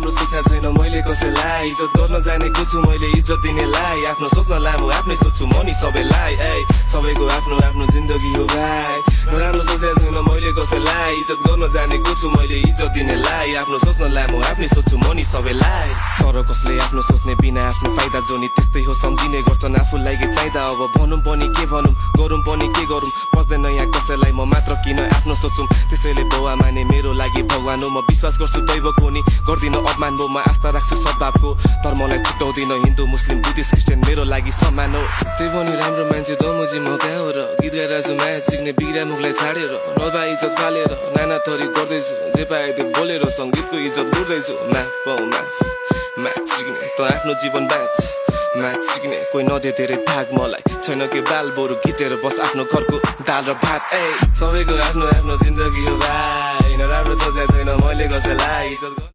नराम्रो सोचेको छैन मैले कसैलाई इज्जत गर्न जानेको छु मैले इज्जत दिनेलाई आफ्नो सोच्न लामो आफ्नै सोच्छु म नि सबैलाई सबैको आफ्नो आफ्नो जिन्दगी हो भाइ नराम्रो सोचेको छैन मैले कसैलाई इज्जत गर्न जानेको छु मैले इज्जत दिनेलाई आफ्नो सोच्न लामो आफ्नै सोच्छु म नि सबैलाई तर कसले आफ्नो सोच्ने बिना आफ्नो फाइदा जोनी त्यस्तै हो सम्झिने गर्छन् आफूलाई के चाहिँदा अब भनौँ पनि के भनौँ गरौँ पनि के गरौँ बस्दैन यहाँ कसैलाई म मात्र किन आफ्नो सोचौँ त्यसैले बाउ आमाने मेरो लागि भगवान हो म विश्वास गर्छु दैवको नि गर्दिन अपमान हो म आस्था राख्छु सद्भावको तर मलाई छुट्याउँदिन हिन्दू मुस्लिम बुद्धिस्ट क्रिस्चियन मेरो लागि समान हो त्यही पनि राम्रो मान्छे दमुजी म कहाँ हो र गीत गाइरहेछु माया सिक्ने बिग्रा मुखलाई छाडेर नभए इज्जत फालेर नाना थरी गर्दैछु जे पाए त्यो बोलेर सङ्गीतको इज्जत गर्दैछु माफ पाउ माफ म्याच सिक्ने त आफ्नो जीवन बाँच म्याच सिक्ने कोही नदे धेरै थाक मलाई छैन के बाल बरु खिचेर बस आफ्नो घरको दाल र भात सबैको आफ्नो आफ्नो जिन्दगी हो भाइ नराम्रो सोचेको छैन मैले कसैलाई इज्जत